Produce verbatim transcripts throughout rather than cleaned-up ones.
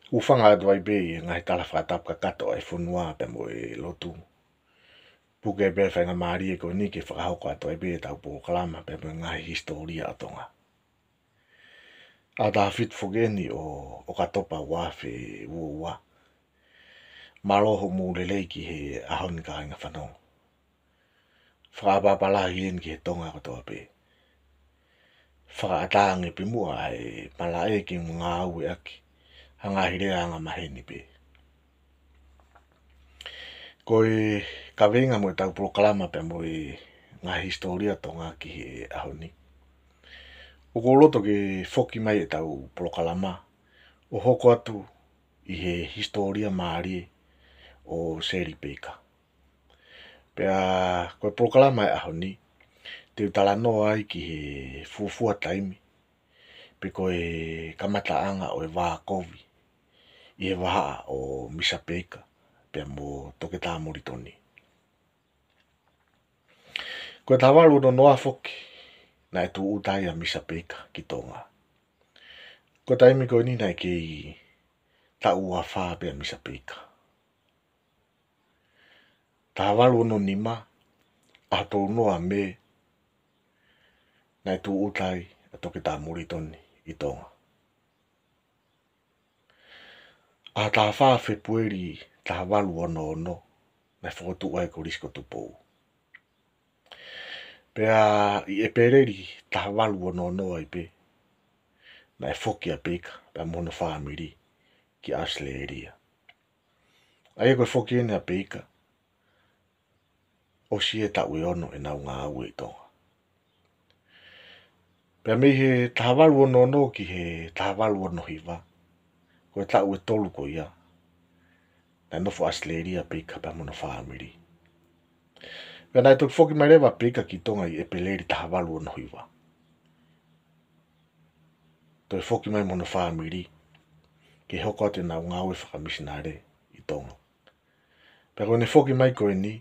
Hūfanga atu ai pē ʻi he ngaahi tala fakatapu kakato ʻa e fonua pea mo e lotu. Puke pē faingamālie ko eni ke fakahoko atu ai pē ʻetau polokalama pea mo e ngaahi hisitōlia ʻo Tonga. ʻAho taha fitu foki eni ʻo ʻOkatopa ua afe ua ua. Mālō hoʻomou lelei ki he ʻaho ni kāinga fanongo. Fakaʻapaʻapa lahi eni ki he Tonga kotoa pē. Fakaʻatā ange pē muʻa ʻa e malaʻe ke ngāueʻaki ha ngaahi lea angamaheni pē. Ko e kaveinga mo ʻetau polokalama pea mo e ngaahi hisitōlia Tonga ki he ʻaho ni, ʻoku ou loto ke foki mai ʻetau polokalama ʻo hoko atu ʻi he hisitōlia mālie ʻo Seli Peika. Pea ko e polokalama ʻo e ʻaho ni, te u talanoa ai ki he fuofua taimi pe ko e kamataʻanga ʻo e vā kovi ʻi he vahaʻa ʻo Misa Peika pea mo Toketā Molitoni. Ko e taha valu ono noa foki naʻe tūʻuta ai ʻa Misa Peika ki Tonga. Ko e taimi ko eni naʻe kei taʻu ua fā pē ʻa Misa Peika. Taha valu ono nima, ʻaho tolu noa Mē, naʻe tūʻuta ai ʻa Toketā Molitoni ʻi Tonga. ʻAho taha fā Fēpueli taha valu ono ono, naʻe fokotuʻu ai ʻa Kolisi ko Tupou. Pea ʻi ʻEpeleli taha valu ono ono ai pē, naʻe foki ʻa Peika pea mo hono fāmili ki ʻAositelēlia. ʻA ia ko e foki eni ʻa Peika, ʻosi e taʻu ʻe ono ʻenau ngāue ʻi Tonga. Pea mei he taha valu ono ono ki he taha valu ono hiva, ko e taʻu ʻe tolu ko ia, naʻe nofo ʻAositelēlia ʻa Peika pea mo hono fāmili. Pea naʻe toki foki mai leva ʻa Peika ki Tonga ʻi ʻEpeleli taha valu ono hiva. Toe foki mai mo hono fāmili ke hoko atu ʻenau ngāue fakamisinale ʻi Tonga. Pea ko ʻene foki mai ko eni,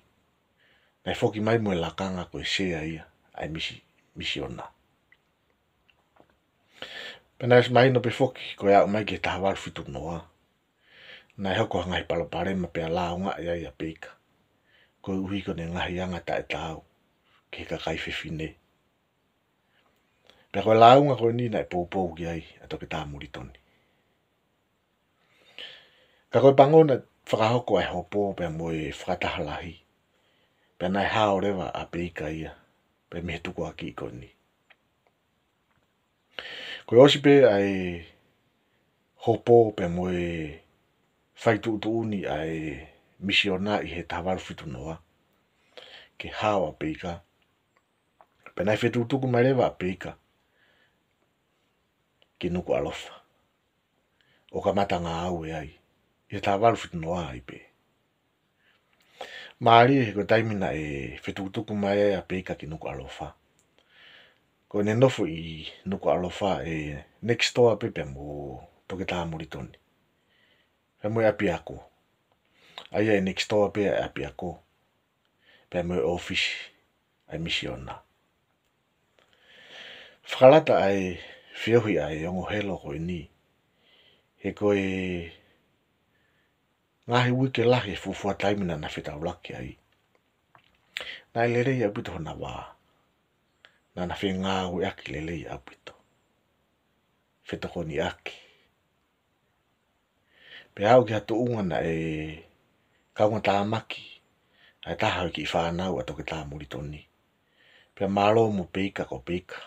naʻe foki mai mo e lakanga ko e sea ia ʻa e misi-, misiona. Pea naʻe ʻosi mahino pē foki ko e aʻu mai ki he taha valu fitu noa, naʻe hoko ha ngaahi palopalema pea lāungaʻi ai ʻa Peika, koeʻuhi ko ʻene ngaahi anga taʻetaau ki he kakai fefine. Pea ko e lāunga ko eni naʻe poupou ki ai ʻa Toketā Molitoni. Ka ko e pango naʻe fakahoko ʻa e hopo pea mo e fakataha lahi, pea naʻe hao leva ʻa Peika ia pea mei he tukuakiʻi ko eni. Ko e ʻosi pē ʻa e hopo pea mo e fai tuʻutuʻuni ʻa e misiona ʻi he taha valu fitu noa ke hao ʻa Peika, pea naʻe fetukutuku mai leva ʻa Peika ki Nukuʻalofa ʻo kamata ngāue ai ʻi he taha valu fitu noa ai pē. Mālie he ko e taimi naʻe fetukutuku mai ai ʻa Peika ki Nukuʻalofa, ko ʻene nofo ʻi Nukuʻalofa ʻe next door pē pea mo Toketā Molitoni pea mo e ʻapiako. ʻA ia ʻe next door pē ʻa e ʻapiako pea mo e ʻōfisi ʻa e misiona. Fakalata ʻa e feohi ʻa e ongo helo ko eni, he ko e ngaahi uike lahi e fuofua taimi naʻá na fetaulaki ai, naʻe lelei ʻaupito hona vā. Naʻá na fengāueʻaki lelei ʻaupito, fetokoniʻaki. Pea aʻu ki ha tuʻunga naʻe kaungātāmaki ʻa e taha ʻo e kiʻi fānau ʻa Toketā Molitoni. Pea mālō mo Peika, ko Peika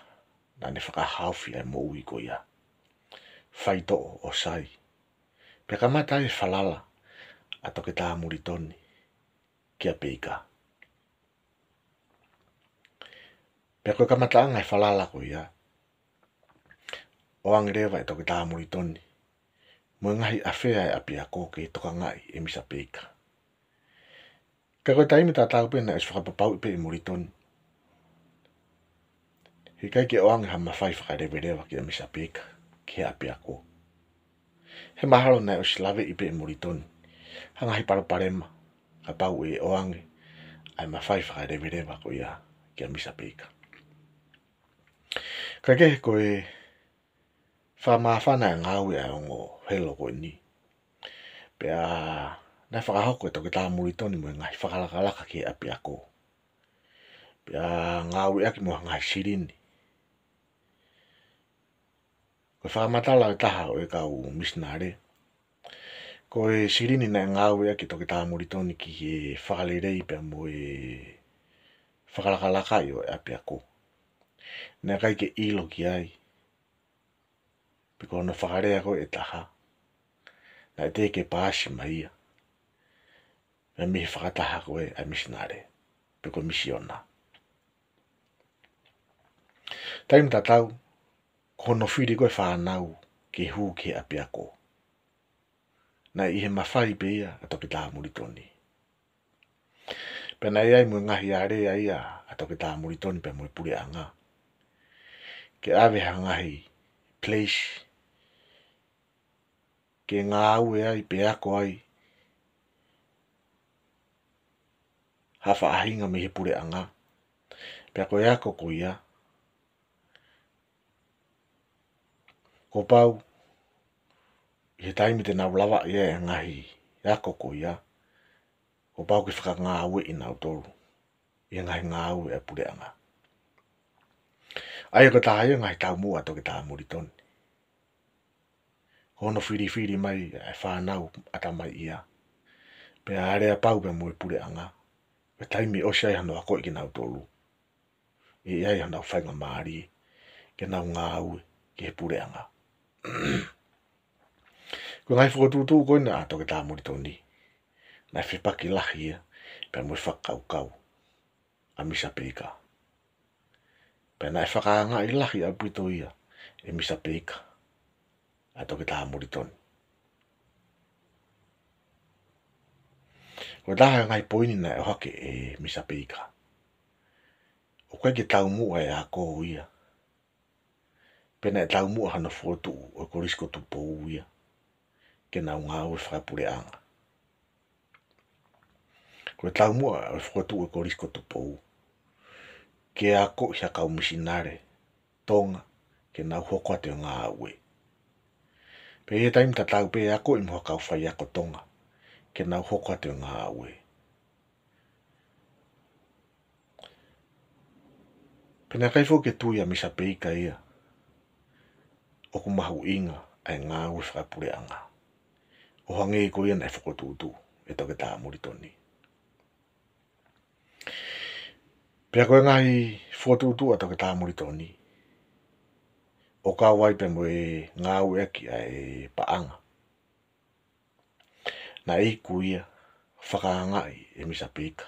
naʻá ne fakahaofi ʻa e moʻui ko ia. Faitoʻo ʻo sai. Pea kamata ai e falala ʻa Toketā Molitoni kia Peika. Pea ko e kamataʻanga e falala ko ia, ʻoange leva ʻe Toketā Molitoni mo e ngaahi ʻafea ʻa e ʻapiako ke tokangaʻi ʻe Misa Peika. Ka ko e taimi tatau pē naʻe ʻosi fakapapauʻi pē ʻe Molitoni he ʻikai ke ʻoange ha mafai fakaleveleva kia Misa Peika ki he ʻapiako. He mahalo naʻe ʻosi laveʻi pē ʻe Molitoni ha ngaahi palopalema kapau ʻe ʻoange ʻa e mafai fakaleveleva ko ia kia Misa Peika. Kae kehe, ko e fakamāfana e ngāue ʻa e ongo helo ko eni, Pea naʻe fakahoko ʻe Toketā Molitoni mo e ngaahi fakalakalaka ki he ʻapiako. Pea ngāueʻaki mo ha ngaahi silini. Ko e fakamatala ʻe taha ʻo e kau misinale, ko e silini naʻe ngāueʻaki ʻe Toketā Molitoni ki he fakalelei pea mo e fakalakalakaʻi ʻo e ʻapiako, naʻe ʻikai ke ʻilo ki ai, pe ko hono fakalea ko ē ʻe taha, naʻe teʻeki ke paasi mai ia mei he fakataha ko ē ʻa e misinale, pe ko e misiona. Taimi tatau, ko hono fili ko ē fānau ke hū ki he ʻapiako, naʻe ʻi he mafai pē ia ʻa Toketā Molitoni. Pea naʻe ʻi ai mo e ngaahi alea ia ʻa Toketā Molitoni pea mo e puleʻanga ke ʻave ha ngaahi place ke ngāue ai pe ako ai ha faʻahinga mei he puleʻanga. Pea ko e ako ko ia, kuo pau, ʻi he taimi te nau lavaʻi ai e ngaahi ako ko ia, kuo pau ke fakangāueʻi nautolu ʻi he ngaahi ngāue ʻa e puleʻanga. ʻA ia ko e taha ia e ngaahi taumuʻa ʻa Toketā Molitoni, ko hono filifili mai ʻa e fānau ʻatamai ia, pea aleapau pea mo e puleʻanga, ko e taimi ʻosi ai hano akoʻi kinautolu, ʻe ʻi ai hanau faingamālie ke nau ngāue ki he puleʻanga. Ko e ngaahi fokotuʻutuʻu ko ena ʻa Toketā Molitoni, naʻe fepaki lahi ia pea mo e fakakaukau ʻa Misa Peika. Pea naʻe fakaangaʻi lahi ʻaupito ia ʻe Misa Peika ʻa Toketā Molitoni. Ko e taha e ngaahi poini naʻe ʻohake ʻe Misa Peika, ʻoku ʻikai ke taumuʻa e ako ia, pe naʻe taumuʻa hano fokotuʻu ʻo e Kolisi ko Tupou ia ke nau ngāue fakapuleʻanga. Ko e taumuʻa ʻo e fokotuʻu ʻo e Kolisi ko Tupou, ke akoʻi ha kau misinale Tonga ke nau hoko atu e ngāue. Pea ʻi he taimi tatau pē akoʻi mo ha kau faiako Tonga ke nau hoko atu e ngāue. Pea naʻe ʻikai foki ke tui ʻa Misa Peika ia ʻoku mahuʻinga ʻa e ngāue fakapuleʻanga, ʻo hangē ko ia naʻe fokotuʻutuʻu ʻe Toketā Molitoni. Pea ko e ngaahi fokotuʻutuʻu ʻa Toketā Molitoni, ʻo kau ai pea mo e ngāueʻaki ʻa e paʻanga, naʻe iku ia, fakaangaʻi ʻe Misa Peika,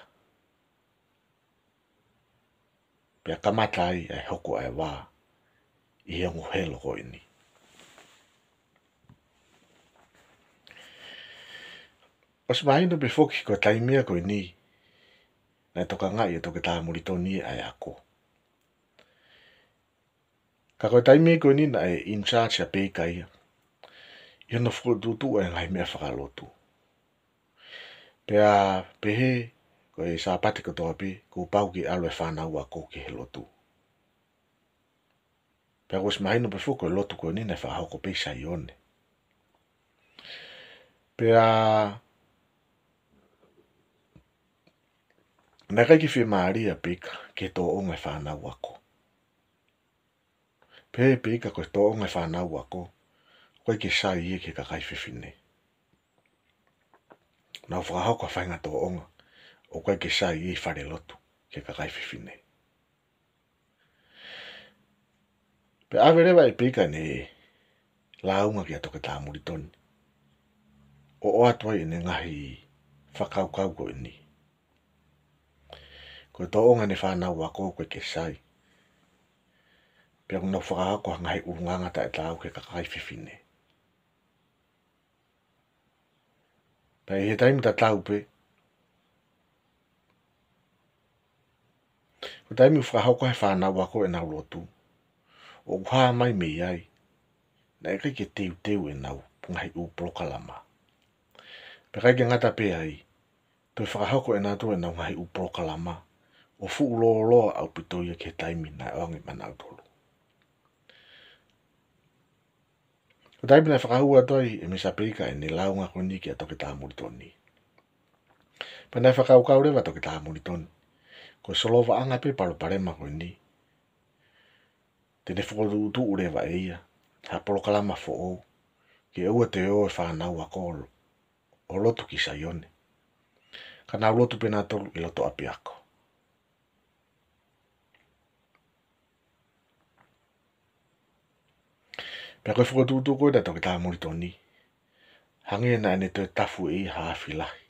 pea kamata ai ʻa e hoko ʻa e vā ʻi he ongo helo ko eni. ʻOsi mahino pē foki ko e taimi ia ko eni naʻe tokangaʻi ʻe Toketā Molitoni ʻa e ako. Ka ko e taimi ko eni naʻe in charge ʻa Peika ia ʻi hono fokotuʻutuʻu ʻa e ngaahi meʻa fakalotu. Pea pehē ko e Sāpate kotoa pē kuo pau ke ʻalu e fānau ako ki he lotu. Pea kuo ʻosi mahino pē foki ko e lotu ko eni naʻe fakahoko pē ʻi Saione. Pea naʻe ʻikai ke fiemālie ʻa Peika ki he tōʻonga e fānau ako. Pehē ʻe Peika ko e tōʻonga e fānau ako, ʻoku ʻikai ke sai ia ki he kakai fefine. Nau fakahoko ha faʻahinga tōʻonga ʻoku ʻikai ke sai ia ʻi fale lotu ki he kakai fefine. Pea ʻave leva ʻe Peika ʻene lāunga kia Toketā Molitoni, ʻo ʻoatu ai ʻene ngaahi fakakaukau ko eni. Ko e tōʻonga ʻene fānau ako ʻoku ʻikai ke sai. Pea ʻoku nau fakahoko ha ngaahi ʻulungaanga taʻetaau ki he kakai fefine. Pea ʻi he taimi tatau pē, ko e taimi ʻoku fakahoko ai e fānau ako ʻenau lotu, ʻoku hā mai mei ai naʻe ʻikai ke teuteu ʻenau ngaahi ʻū polokalama. Pea ʻikai ke ngata pē ai, toe fakahoko ʻe nautolu ʻenau ngaahi ʻū polokalama ʻo fuʻu lōloa ʻaupito ia ki he taimi naʻe ʻoange maʻanautolu. Ko e taimi naʻe fakahū atu ai ʻe Misa Peika ʻene lāunga ko eni kia Toketā Molitoni, pea naʻe fakakaukau leva ʻa Toketā Molitoni, ko e solovaʻanga pē palopalema ko eni, te ne fokotuʻutuʻu leva ʻe ia ha polokalama foʻou ke ʻoua toe ō e fānau ako ʻo lotu ki Saione, ka nau lotu pē nautolu ʻi loto ʻapiako. Pea ko e fokotuʻutuʻu ko ē ʻa Toketā Molitoni, hangē naʻa ne toe tafu ʻe ia ha afi lahi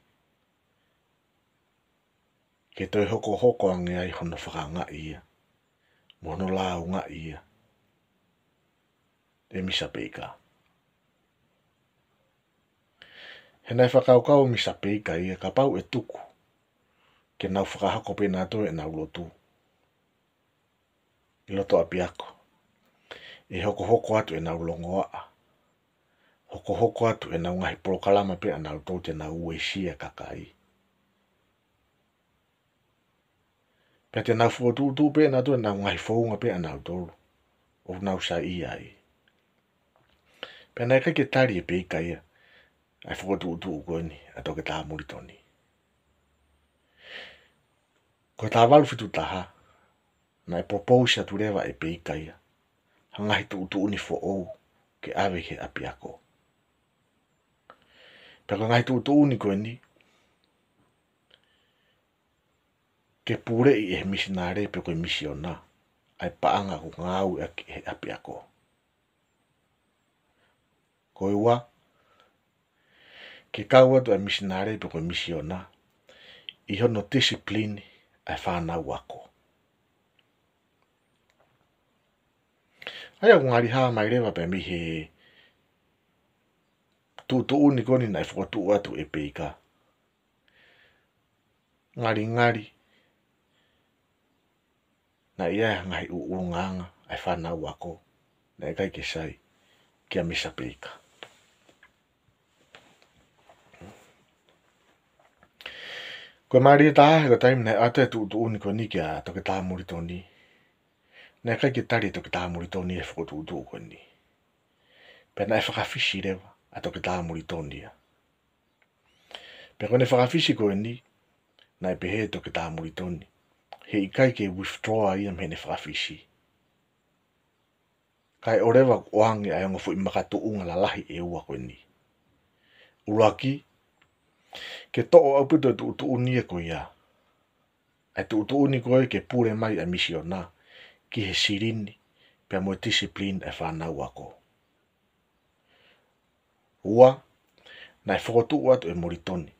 ke toe hokohoko ange ai hono fakaangaʻi ia mo hono lāungaʻi ia ʻe Misa Peika. He naʻe fakakaukau ʻa Misa Peika ia kapau ʻe tuku ke nau fakahoko pē nautolu ʻenau lotu ʻi loto ʻapiako, ʻe hokohoko atu ʻenau longoaʻa, hokohoko atu ʻenau ngaahi polokalama pē ʻanautolu te nau uesia e kakai. Pea te nau fokotuʻutuʻu pē ʻe nautolu ʻenau ngaahi founga pē ʻanautolu ʻoku nau saiʻia ai. Pea naʻe ʻikai ke tali ʻe Peika ia ʻa e fokotuʻutuʻu ko eni ʻa Toketā Molitoni. Ko e taha valu fitu taha, naʻe propose atu leva ʻe Peika ia ha ngaahi tuʻutuʻuni foʻou ke ʻave ki he ʻapiako. Pea ko e ngaahi tuʻutuʻuni ko eni, ke puleʻi ʻe he misinale pe ko e misiona ʻa e paʻanga ʻoku ngāueʻaki ʻe he ʻapiako. Ko e ua, ke kau atu ʻa e misinale pe ko e misiona ʻi hono discipline ʻa e fānau ako. ʻA ia ʻoku ngali hā mai leva pē mei he tuʻutuʻuni ko eni naʻe fokotuʻu atu ʻe Peika, ngalingali naʻe ʻi ai ha ngaahi ʻulungaanga ʻa e fānau ako naʻe ʻikai ke sai kia Misa Peika. Ko e mālie taha, he ko e taimi naʻe ʻoatu e tuʻutuʻuni ko eni kia Toketā Molitoni, naʻe ʻikai ke tali ʻe Toketā Molitoni e fokotuʻutuʻu ko eni. Pea naʻe fakafisi leva ʻa Toketā Molitoni ia. Pea ko ʻene fakafisi ko eni, naʻe pehē ʻe Toketā Molitoni, heʻikai ke withdraw ia mei heʻene fakafisi, kae ʻoua leva ʻoange ʻa e ongo foʻi makatuʻunga lalahi ʻe ua ko eni. ʻUluaki, ke toʻo ʻaupito e tuʻutuʻuni ia ko ia, ʻa e tuʻutuʻuni ko ē ke pule mai ʻa e misiona ki he silini pea mo e discipline ʻa e fānau ako. Ua, naʻe fokotuʻu atu ʻe Molitoni,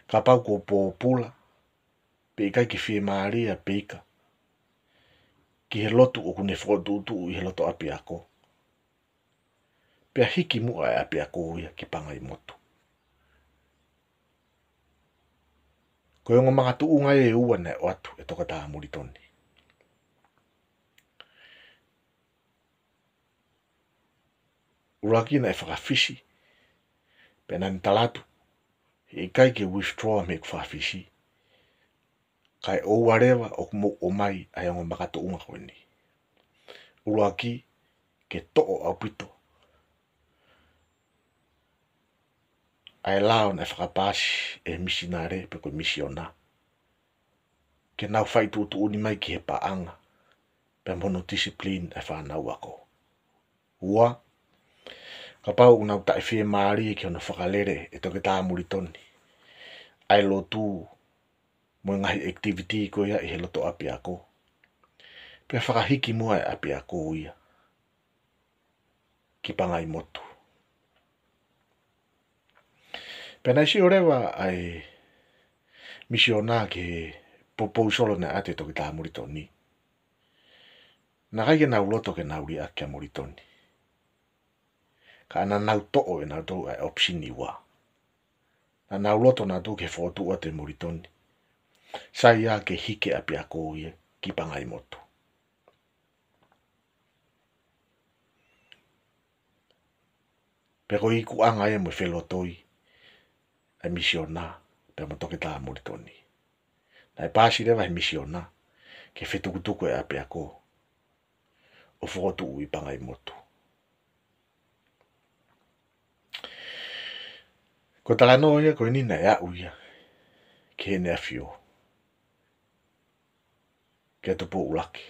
kapau kuo pōpula pe ʻikai ke fiemālie ʻa Peika ki he lotu ʻoku ne fokotuʻutuʻu ʻi he loto ʻapiako, pea hiki muʻa e ʻapiako ia ki Pangaimotu. Ko e ongo makatuʻunga ʻe ua naʻe ʻoatu ʻe Toketā Molitoni. ʻUluaki, naʻe fakafisi, pea naʻa ne tala atu, heʻikai ke withdraw mei heʻeku fakafisi, kae ʻoua leva ʻoku mou ʻomai ʻa e ongo makatuʻunga ko eni. ʻUluaki, ke toʻo ʻaupito ʻa e lao naʻe fakapaasi ʻe he misinale pe ko e misiona ke nau fai tuʻutuʻuni mai ki he paʻanga pea mo hono discipline ʻa e fānau ako. Ua, kapau ʻoku nau taʻefiemālie ki hono fakalele ʻe Toketā Molitoni ʻa e lotu mo e ngaahi activity ko ia ʻi he loto ʻapiako, pea fakahiki muʻa e ʻapiako ia ki Pangaimotu. Pea naʻe sio leva ʻa e misiona ki he proposal naʻe ʻoatu ʻe Toketā Molitoni. Naʻe ʻikai ke nau loto ke nau liʻaki ʻa Molitoni, ka naʻa nau toʻo ʻe nautolu ʻa e option ʻe ua. Naʻa nau loto nautolu ke fokotuʻu atu ʻe Molitoni, sai ia ke hiki e ʻapiako ia ki Pangaimotu. Pea ko e ikuʻanga ia mo e felotoi ʻa e misiona pea mo Toketā Molitoni. Naʻe paasi leva ʻe he misiona ke fetukutuku e ʻapiako ʻo fokotuʻu ʻi Pangaimotu. Ko e talanoa ia ko eni naʻe aʻu ia ki heʻene ʻafio, kia Tupou ʻUluaki.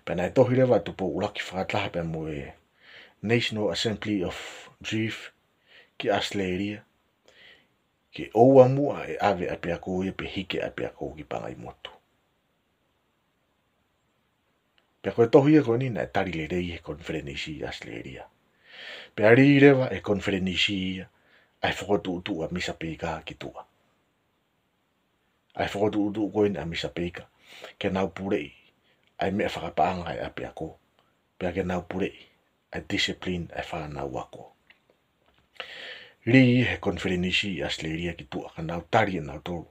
Pea naʻe tohi leva ʻa Tupou ʻUluaki fakataha pea mo e National Assembly of Chiefs ki ʻAositelēlia, ke ʻoua muʻa ʻe ʻave ʻapiako ia pe hiki ʻapiako ki Pangaimotu. Pea ko e tohi ia ko eni naʻe tali lelei he konifelenisi ʻi ʻAositelēlia. Pea lī leva ʻe he konifelenisi ia ʻa e fokotuʻutuʻu ʻa Misa Peika ki tuʻa. ʻA e fokotuʻutuʻu ko eni ʻa Misa Peika ke nau puleʻi ʻa e meʻa fakapaʻanga ʻa e ʻapiako, pea ke nau puleʻi ʻa e discipline ʻa e fānau ako. Lī he konifelenisi ʻi ʻAositelēlia ki tuʻa ka nau tali ʻe nautolu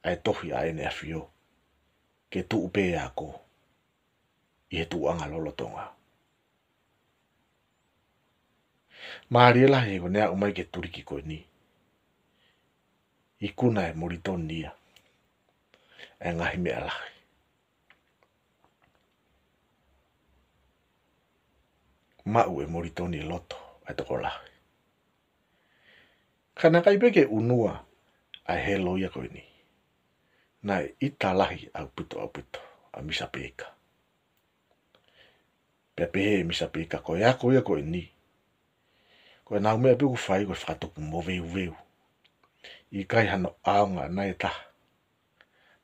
ʻa e tohi ʻa ʻEne ʻAfio, ke tuʻu pē ako ʻi he tuʻuʻanga lolotonga. Mālie lahi he ko ʻene aʻu mai ki he tuliki ko eni, ikuna ʻe Molitoni ia ʻa e ngaahi meʻa lahi. Maʻu ʻe Molitoni e loto ʻa e tokolahi. Ka naʻe ʻikai pē ke ʻunua ʻa e helo ia ko eni. Naʻe ʻita lahi ʻaupito ʻaupito ʻa Misa Peika. Pea pehē ʻe Misa Peika ko e ako ia ko eni, ko ʻenau meʻa pē ʻoku fai ko e fakatupu moveuveu. ʻIkai hano ʻaonga ʻe taha.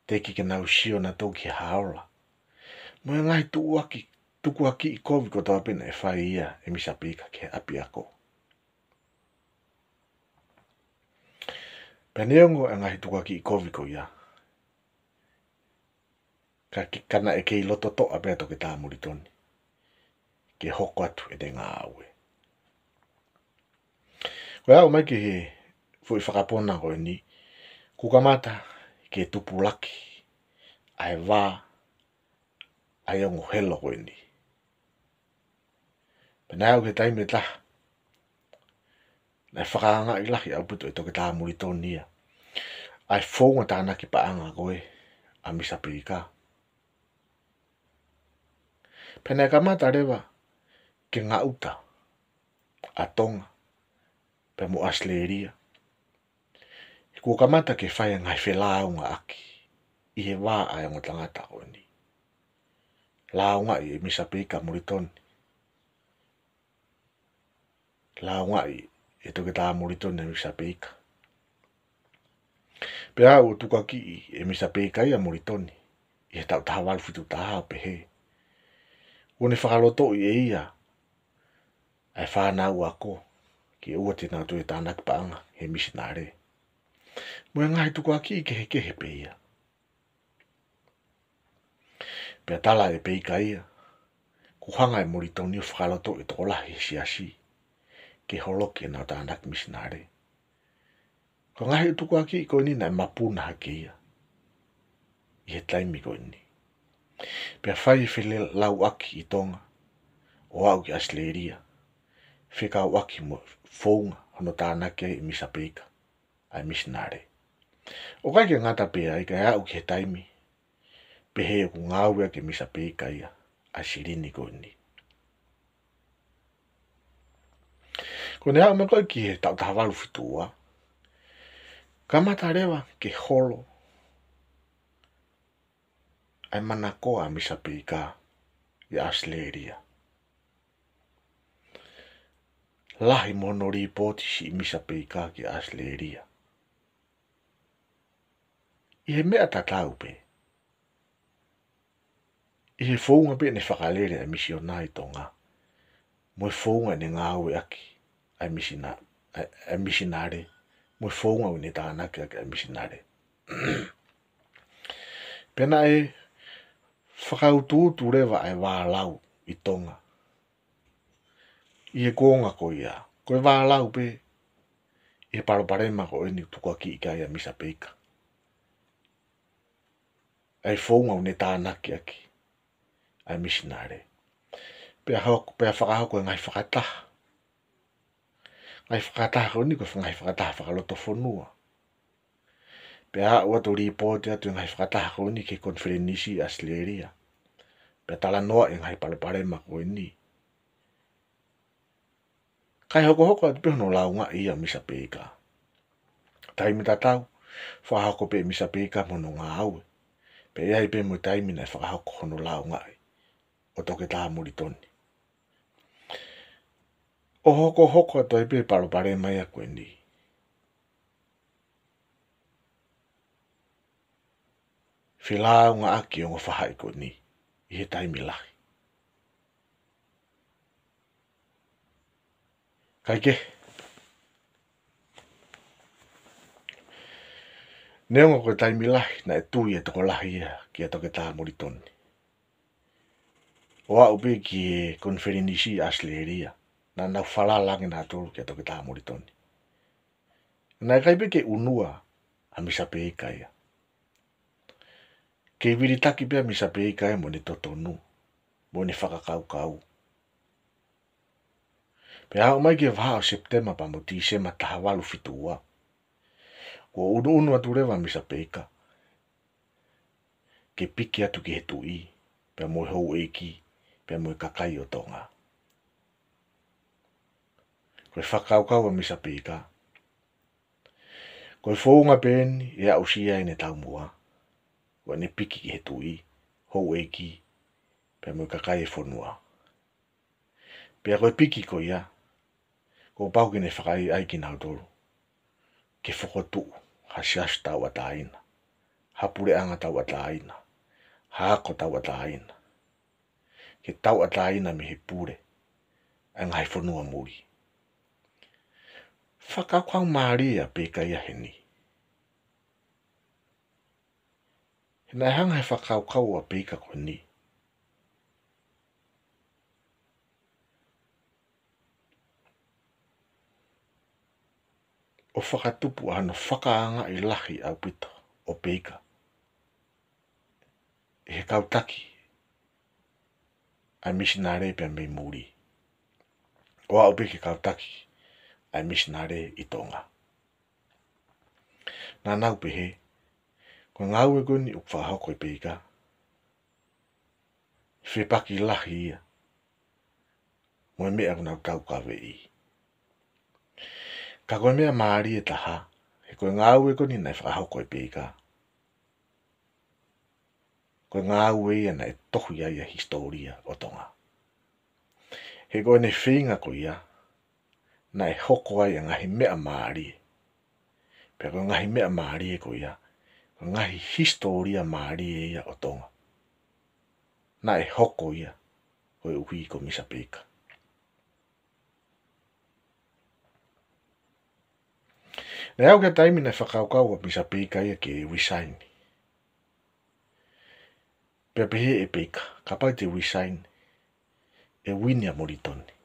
Teʻeki ke nau sio nautolu ki he haola mo e ngaahi tukuakiʻi, tukuakiʻi kovi kotoa pē naʻe fai ia ʻe Misa Peika ki he ʻapiako. Pea neongo e ngaahi tukuakiʻi kovi ko ia, ka ke, ka naʻe kei loto toʻa pē ʻa Toketā Molitoni ke hoko atu ʻene ngāue. Ko e aʻu mai ki he foʻi fakapona ko eni, kuo kamata ke tupulaki ʻa e vā ʻa e ongo helo ko eni. Pea naʻe aʻu ki he taimi ʻe taha naʻe fakaangaʻi lahi ʻaupito ʻe Toketā Molitoni ia ʻa e founga tānaki paʻanga ko ē ʻa Misa Peika. Pea naʻe kamata leva ke ngaʻuta ʻa Tonga pea mo ʻAositelēlia. He kuo kamata ke fai e ngaahi felāungaʻaki ʻi he vā ʻa e ongo tangata ko eni. Lāungaʻi ʻe Misa Peika ʻa Molitoni. Lāungaʻi ʻe Toketā Molitoni ʻa Misa Peika. Pea ʻoku tukuakiʻi ʻe Misa Peika ia ʻa Molitoni ʻi he taʻu taha valu fitu taha ʻo pehē kuo ne fakalotoʻi ʻe ia ʻa e fānau ako ke ʻoua te nau toe tānaki paʻanga he misinale. Mo e ngaahi tukuakiʻi kehekehe pē ia. Pea tala ʻe Peika ia kuo hanga ʻe Molitoni ʻo fakalotoʻi e tokolahi he siasi ke holoki ʻenau tānaki misinale. Ko e ngaahi tukuakiʻi ko eni naʻe mapuna hake ia ʻi he taimi ko eni. Pea fai e felāungaʻaki ʻi Tonga ʻo aʻu ki ʻAositelēlia, fekauʻaki mo e founga hono tānaki ai ʻe Misa Peika ʻa e misinale. ʻOku ʻikai ke ngata pē ai, kae aʻu ki he taimi pehē ʻoku ngāueʻaki ʻe Misa Peika ia ʻa e silini ko eni. Ko ʻene aʻu mai ko ē ki he taʻu taha valu fitu ua, kamata leva ke holo ʻa e manakoa ʻa Misa Peika ʻi ʻAositelēlia. Lahi mo hono lipooti siʻi Misa Peika ki ʻAositelēlia ʻi he meʻa tatau pē, ʻi he founga pē ʻene fakalele ʻa e misiona ʻi Tonga, mo e founga ʻene ngāueʻaki ʻa e misina-, ʻa e, ʻa e misinale, mo e founga ʻoku ne tānaki ʻaki ʻa e misinale. Pea naʻe fakautuutu leva ʻa e vālau ʻi Tonga ʻi he kuonga ko ia. Ko e vālau pē ʻi he palopalema ko eni ʻoku tukuakiʻi ki ai ʻa Misa Peika, ʻa e founga ʻoku ne tānaki ʻaki ʻa e misinale. Pea hoko, pea fakahoko e ngaahi fakataha. Ngaahi fakataha ko eni ko e ngaahi fakataha fakalotofonua. Pea aʻu atu ʻo lipooti atu e ngaahi fakataha ko eni ki he konifelenisi ʻi ʻAositelēlia. Pea talanoaʻi e ngaahi palopalema ko eni. Kae hokohoko atu pē hono lāungaʻi ia ʻa Misa Peika. Taimi tatau, fakahoko pē ʻe Misa Peika mo hono ngāue, pea ʻi ai pē mo e taimi naʻe fakahoko hono lāungaʻi ʻo Toketā Molitoni. ʻO hokohoko atu ai pē palopalema ia ko eni. Felāungaʻaki ongo faʻahi ko eni ʻi he taimi lahi. Kae kehe, neongo ko e taimi lahi naʻe tui e tokolahi ia kia Toketā Molitoni, ʻo aʻu pē ki he konifelenisi ʻAositelēlia, naʻa nau falala ange nautolu kia Toketā Molitoni. Naʻe ʻikai pē ke ʻunua ʻa Misa Peika ia. Kei vilitaki pē ʻa Misa Peika ia mo ʻene totonu, mo ʻene fakakaukau. Pea aʻu mai ki he vahaʻa ʻo Sepitema pea mo Tīsema taha valu fitu ua, kuo ʻunuʻunu atu leva ʻa Misa Peika ke piki atu ki he tuʻi, pea mo e houʻeiki, pea mo e kakai ʻo Tonga. Ko e fakakaukau ʻa Misa Peika, ko e founga pē eni ʻe aʻusia ai ʻene taumuʻa, ko ʻene piki ki he tuʻi, houʻeiki, pea mo e kakai e fonua. Pea ko e piki ko ia, kuo pau ke ne fakaʻaiʻai kinautolu ke fokotuʻu ha siasi tauʻatāina, ha puleʻanga tauʻatāina, ha ako tauʻatāina, ke tauʻatāina mei he pule ʻa e ngaahi fonua muli. Fakakaukau mālie ʻa Peika ia heni. He naʻe hanga he fakakaukau ʻa Peika ko eni ʻo fakatupu ʻa hono fakaangaʻi lahi ʻaupito ʻo Peika ʻe he kau taki ʻa e misinale pea mei muli, ʻo aʻu pē ki he kau taki ʻa e misinale ʻi Tonga. Naʻa nau pehē, ko e ngāue ko eni ʻoku fakahoko ʻe Peika, fepaki lahi ia mo e meʻa ʻoku nau taukaveʻi. Ka ko e meʻa mālie taha, he ko e ngāue ko eni naʻe fakahoko ʻe Peika, ko e ngāue ia naʻe tohi ai ʻa e hisitōlia ʻo Tonga. He ko ʻene feinga ko ia, naʻe hoko ai ʻa e ngaahi meʻa mālie. Pea ko e ngaahi meʻa mālie ko ia, ko e ngaahi hisitōlia mālie ia ʻo Tonga, naʻe hoko ia koeʻuhi ko Misa Peika. Naʻe aʻu ki he taimi naʻe fakakaukau ʻa Misa Peika ia ke resign. Pea pehē ʻe Peika, kapau te u resign, ʻe uini ʻa Molitoni.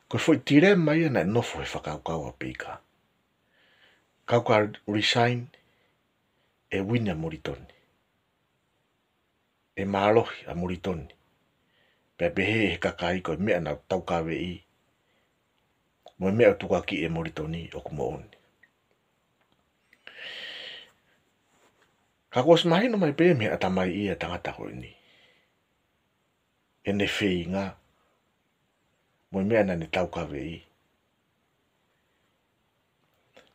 Ko e foʻi tilema ia naʻe nofo he fakakaukau ʻa Peika. Kau ka resign, ʻe uini ʻa Molitoni, ʻe mālohi ʻa Molitoni, pea pehē ʻe he kakai ko e meʻa naʻa nau taukaveʻi mo e meʻa ʻoku tukuakiʻi ʻe Molitoni ʻoku moʻoni. Ka kuo ʻosi mahino mai pē mei he ʻatamai ʻa e tangata ko eni ʻene feinga mo e meʻa naʻa ne taukaveʻi.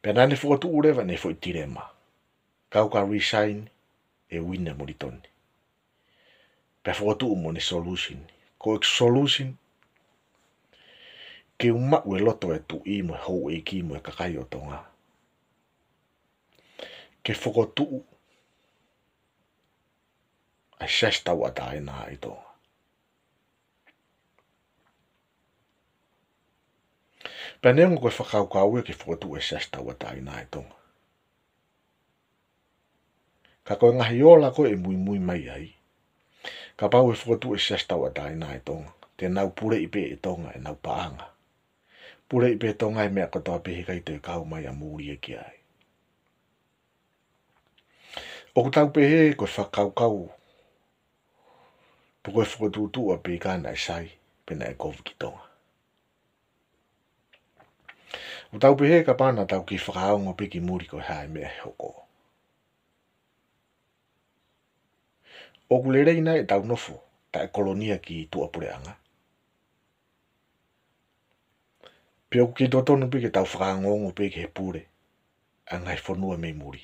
Pea naʻa ne fokotuʻu leva ʻene foʻi tilema. Kau ka resign, ʻe uini ʻa Molitoni. Pea fokotuʻu mo ʻene solution. Ko e solution, ke u maʻu e loto e tuʻi mo e houʻeiki mo e kakai ʻo Tonga ke fokotuʻu ʻa e siasi tauʻatāina ʻi Tonga. Pea neongo ko e fakakaukau ia ke fokotuʻu e siasi tauʻatāina ʻi Tonga, ka ko e ngaahi ola ko ē ʻe muimui mai ai, kapau ʻe fokotuʻu e siasi tauʻatāina ʻi Tonga, te nau puleʻi pē ʻe Tonga ʻenau paʻanga. Puleʻi pē ʻe Tonga e meʻa kotoa pē he ʻikai toe kau mai ʻa muli ia ki ai. ʻOku tau pehē ko e fakakaukau pe ko e fokotuʻutuʻu ʻa Peika naʻe sai, pe naʻe kovi ki Tonga. ʻOku tau pehē kapau naʻa tau kei fakaongo pē ki muli ko e hā e meʻa ʻe hoko. ʻOku lelei nai ʻetau nofo taʻe kolonia ki tuʻapuleʻanga? Pe ʻoku kei totonu pē ke tau fakaongoongo pē ki he pule ʻa e ngaahi fonua mei muli?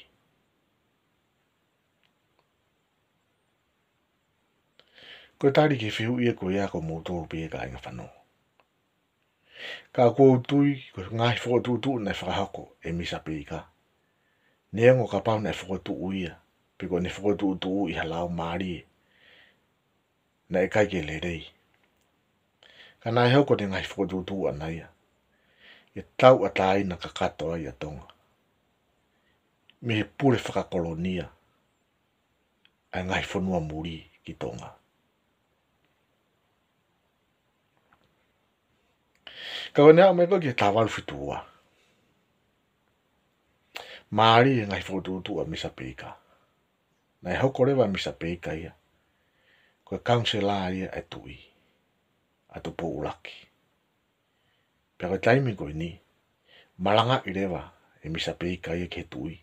Ko e tali ki he fehuʻi ia ko ia ko moutolu pē kāinga fanongo. Ka ʻoku ou tui ko e ngaahi fokotuʻutuʻu naʻe fakahoko ʻe Misa Peika, neongo kapau naʻe fokotuʻu ia, pe ko ʻene fokotuʻutuʻu ʻi ha laumālie naʻe ʻikai ke lelei, ka naʻe hoko ʻene ngaahi fokotuʻutuʻu ʻana ia ke tauʻatāina kakato ai ʻa Tonga mei he pule fakakolonia ʻa e ngaahi fonua muli ki Tonga. Ka ko ʻene aʻu mai ko ē ki he taha valu fitu ua, mālie e ngaahi fokotuʻutuʻu ʻa Misa Peika. Naʻe hoko leva ʻa Misa Peika ia ko e kauniselā ia ʻa e Tuʻi, ʻa Tupou ʻUluaki. Pea ko e taimi ko eni, malangaʻi leva ʻe Misa Peika ia ki he Tuʻi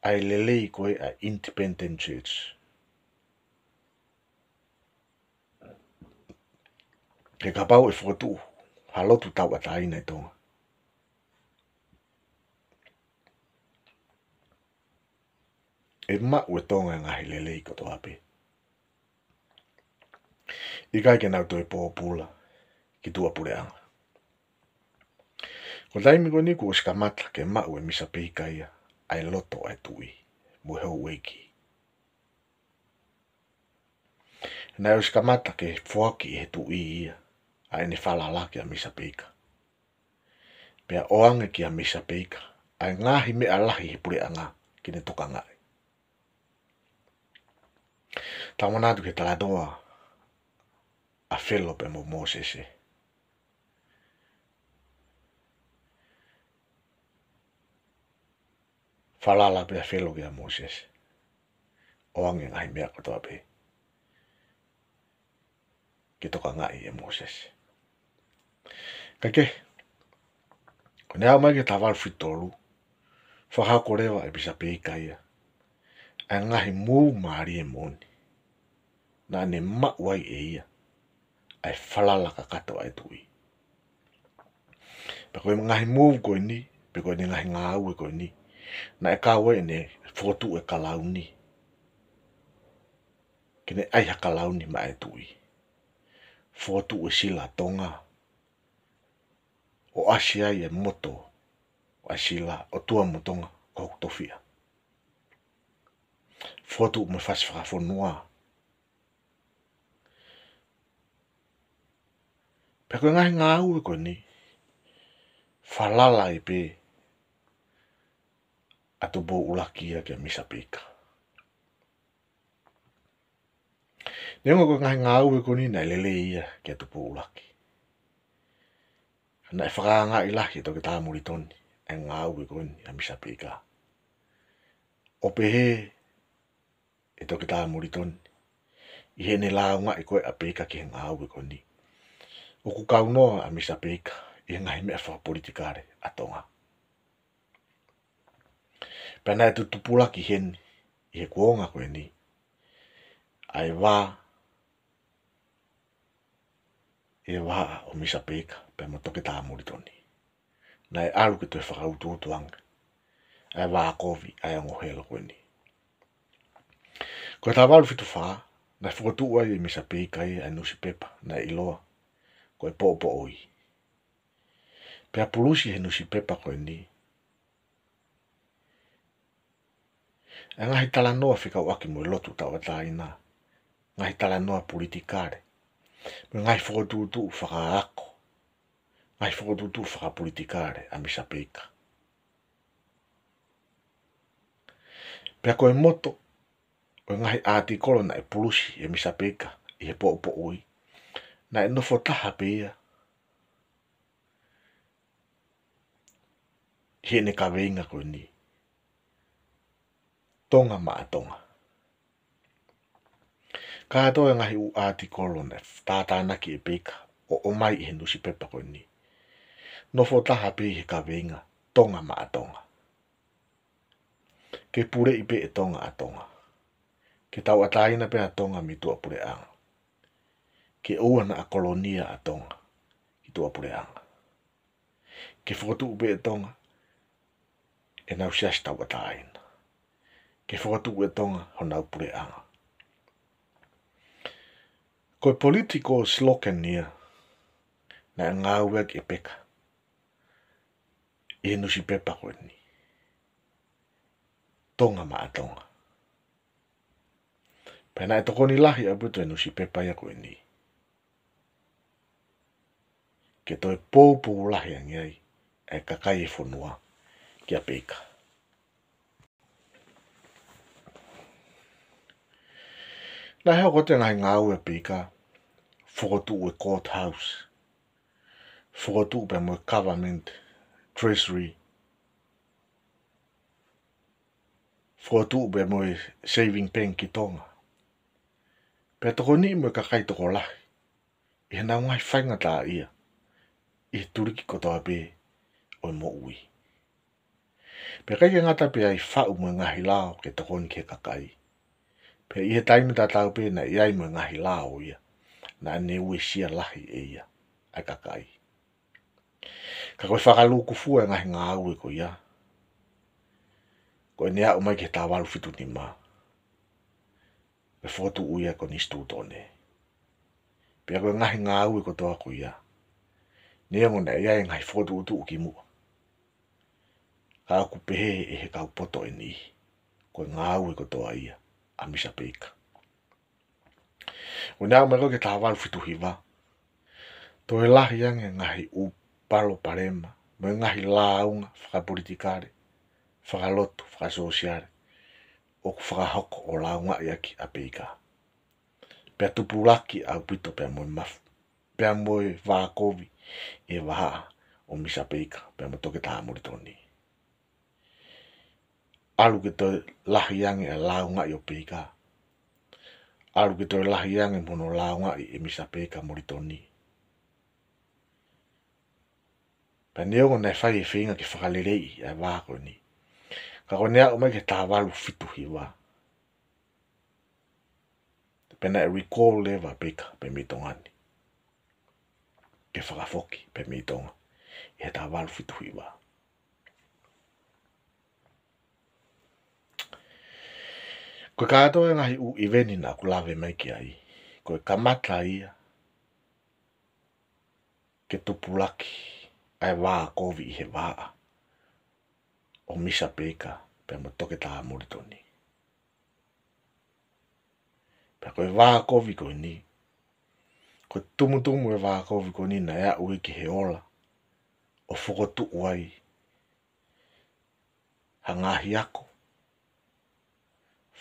ʻa e lelei ko ē ʻa e independent church. He kapau ʻe fokotuʻu ha lotu tauʻatāina ʻi Tonga, ʻe maʻu ʻe Tonga e ngaahi lelei kotoa pē. ʻIkai ke nau toe pōpula ki tuʻapuleʻanga. Ko e taimi ko eni kuo ʻosi kamata ke maʻu ʻe Misa Peika ia ʻa e loto ʻa e Tuʻi mo e houʻeiki. Naʻe ʻosi kamata ke foaki ʻe he Tuʻi ia ʻa ʻene falala kia Misa Peika, pea ʻoange kia Misa Peika ʻa e ngaahi meʻa lahi he puleʻanga ke ne tokangaʻi. Tau manatu ki he talanoa ʻa Felo pea mo Mōsese. Falala pē ʻa Felo kia Mōsese, ʻoange e ngaahi meʻa kotoa pē ke tokangaʻi ʻe Mōsese. Kae kehe, ko ʻene aʻu mai ki he taha valu fitu tolu, fakahoko leva ʻe Misa Peika ia ʻa e ngaahi move mālie moʻoni naʻa ne maʻu ai ʻe ia ʻa e falala kakato ʻa e Tuʻi. Pea ko e ngaahi move ko eni, pe ko ʻene ngaahi ngāue ko eni, naʻe kau ai ʻene fokotuʻu e kalauni, ke ne ʻai ha kalauni maʻa e Tuʻi. Fokotuʻu e sila Tonga, ʻo ʻasi ai e moto ʻa e sila, ʻOtua mo Tonga ko hoku tofiʻa. Fokotuʻu mo e fasi fakafonua. Pea ko e ngaahi ngāue ko eni, falala ai pē ʻa Tupou ʻUluaki ia kia Misa Peika. Neongo ko e ngaahi ngāue ko eni naʻe lelei ia kia Tupou ʻUluaki, naʻe fakaangaʻi lahi ʻe Toketā Molitoni e ngāue ko eni ʻa Misa Peika. ʻO pehē ʻe Toketā Molitoni, ʻi heʻene lāungaʻi ko ē ʻa Peika ki he ngāue ko eni, ʻoku kaunoa ʻa Misa Peika ʻi he ngaahi meʻa fakapolitikale ʻa Tonga. Pea naʻe tutupulaki heni ʻi he kuonga ko eni ʻa e vā, ʻa e vā ʻo Misa Peika pea mo Toketā Molitoni. Naʻe ʻalu ke toe fakautuutu ange ʻa e vā kovi ʻa e ongo helo ko eni. Ko e taha valu fitu fā, naʻe fokotuʻu ai ʻe Misa Peika ia ʻa e nusipepa naʻe ʻiloa ko e Poʻopoʻoi. Pea pulusi he nusipepa ko eni ʻa e ngaahi talanoa fekauʻaki mo e lotu tauʻatāina, ngaahi talanoa politikale, mo e ngaahi fokotuʻutuʻu fakaako, ngaahi fokotuʻutuʻu fakapolitikale ʻa Misa Peika. Pea ko e moto ʻo e ngaahi ʻātikolo naʻe pulusi ʻe Misa Peika ʻi he Poʻopoʻoi, naʻe nofo taha pē ia ʻi heʻene kaveinga ko eni, Tonga maʻa Tonga. Kātoa e ngaahi ʻū ʻātikolo naʻe tātānaki ʻe Peika ʻo ʻomai ʻi he nusipepa ko eni, nofo taha pē ʻi he kaveinga Tonga maʻa Tonga. Ke puleʻi pē ʻe Tonga ʻa Tonga. Ke tauʻatāina pē ʻa Tonga mei tuʻapuleʻanga. Ke ʻoua naʻa kolonia ʻa Tonga ki tuʻapuleʻanga. Ke fokotuʻu pē ʻe Tonga ʻenau siasi tauʻatāina. Ke fokotuʻu ʻe Tonga honau puleʻanga. Ko e political slogan ia naʻe ngāueʻaki ʻe Peka ʻi he nusipepa ko eni, Tonga Maʻa Tonga. Pea naʻe tokoni lahi ʻaupito e nusipepa ia ko eni ke toe poupou lahi ange ai e kakai e fonua kia Peka. Naʻe hoko atu e ngaahi ngāue ʻa Peka, fokotuʻu e courthouse, fokotuʻu pea mo e government treasury, fokotuʻu pea mo e saving bank ki Tonga. Pea tokoniʻi mo e kakai tokolahi ʻi heʻenau ngaahi faingataʻaʻia ʻi he tuliki kotoa pē ʻo e moʻui. Pea ʻikai ke ngata pē ai, faʻu mo e ngaahi lao ke tokoni ki he kakai. Pea ʻi he taimi tatau pē naʻe ʻi ai mo e ngaahi lao ia naʻa ne uesia lahi ʻe ia ʻa e kakai. Ka ko e fakalūkufua e ngaahi ngāue ko ia, ko ʻene aʻu mai ki he taha valu fitu nima, ko e fokotuʻu ia ko Konisitūtone. Pea ko e ngaahi ngāue kotoa ko ia, neongo naʻe ʻi ai e ngaahi fokotuʻutuʻu kimuʻa, ka ʻoku pehē ʻe he kau poto ʻe niʻihi ko e ngāue kotoa ia ʻa Misa Peka. ʻO ne aʻu mai ko ē ki he taha valu fitu hiva, toe lahi ange e ngaahi ʻū palopalema mo e ngaahi lāunga fakapolitikale, fakalotu, fakasōsiale ʻoku fakahoko ʻo lāungaʻi ʻaki ʻa Peka. Pea tupulaki ʻaupito pea mo e mafu, pea mo e vākovi ʻi he vahaʻa ʻo Misa Peka pea mo Toketā Molitoni. ʻAlu ke toe lahi ange e lāungaʻi ʻo Peka. ʻAlu ke toe lahi ange mo hono lāungaʻi ʻe Misa Peka Molitoni. Pea neongo naʻe fai e feinga ke fakaleleiʻi ʻa e vā ko eni, ka ko ʻene aʻu mai ki he taha valu fitu hiva, pea naʻe recall leva ʻa Peka pē mei Tonga ni, ke fakafoki pē mei Tonga ʻi he taha valu fitu hiva. Ko e kātoa e ngaahi ʻū ʻiveni naʻa ku lave mai ki ai, ko e kamata ia ke tupulaki ʻa e vākovi ʻi he vahaʻa ʻo Misa Peka pea mo Toketā Molitoni. Pea ko e vākovi ko eni, ko e tumutumu e vākovi ko eni naʻe aʻu ia ki he ola ʻo fokotuʻu ai ha ngaahi ako,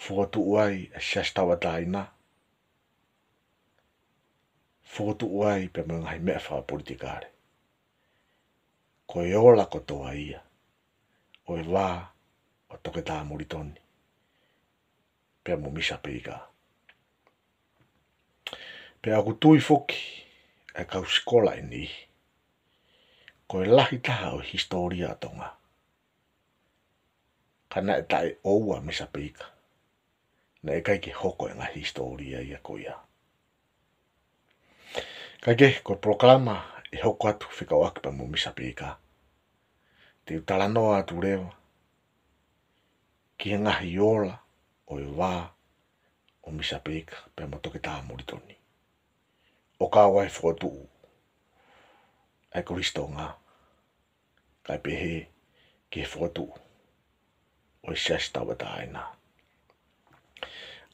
fokotuʻu ai e siasi tauʻatāina, fokotuʻu ai pea mo e ngaahi meʻa fakapolitikale. Ko e ola kotoa ia ʻo e vā ʻo Toketā Molitoni pea mo Misa Peka. Pea ʻoku tui foki ʻa e kau sikola ʻe niʻihi, ko e lahi taha ʻo e hisitōlia ʻa Tonga, ka naʻe taʻeʻoua ʻa Misa Peka, naʻe ʻikai ke hoko e ngaahi hisitōlia ia ko ia. Kae kehe, ko e polokalama ʻe hoko atu fekauʻaki pea mo Misa Peka, te u talanoa atu leva ki he ngaahi ola ʻo e vā ʻo Misa Peka pea mo Toketā Molitoni, ʻo kau ai e fokotuʻu ʻa e Kolisi Tonga, kae pehē ki he fokotuʻu ʻo e siasi tauʻatāina.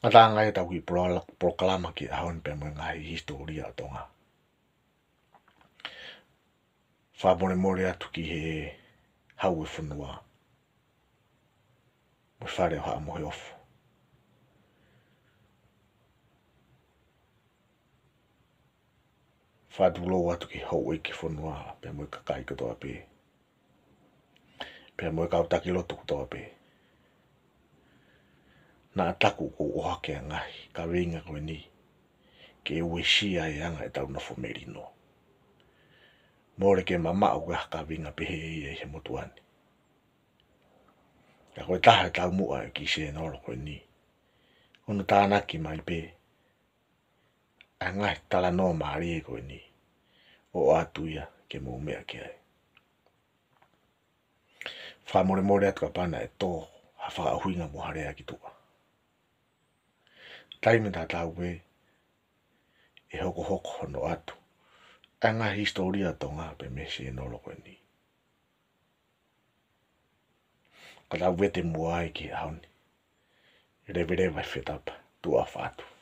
Ngataʻanga ia ʻetau kiʻi polola-, polokalama ki he ʻaho ni pea mo e ngaahi hisitōlia ʻo Tonga. Fakamolemole atu ki he Hau ʻo e Fonua mo e Fale ʻo Haʻa Moheofo. Fakatulou atu ki he houʻeiki fonua pea mo e kakai kotoa pē, pea mo e kau taki lotu kotoa pē. Naʻa taku ʻoku ou ʻohake ʻa e ngaahi kaveinga ko eni ke uesia e anga ʻetau nofo melino. Mole ke mamaʻo ko e hā e kaveinga pehē ia ʻi he motuʻa ni. Ka ko e taha e taumuʻa e kiʻi sēnolo ko eni, ko hono tānaki mai pē ʻa e ngaahi talanoa mālie ko eni, ʻo ʻoatu ia ke mou meʻa ki ai. Fakamolemole atu kapau naʻe tō ha fakaʻuhinga mo ha lea ki tuʻa. Taimi tatau pē ʻe hokohoko hono ʻoatu ʻa e ngaahi hisitōlia ʻo Tonga pē mei he sēnolo ko eni. Ka tau vete muʻa ai ki he ʻaho ni. Leveleva e fetapa, tuʻa ʻofa atu.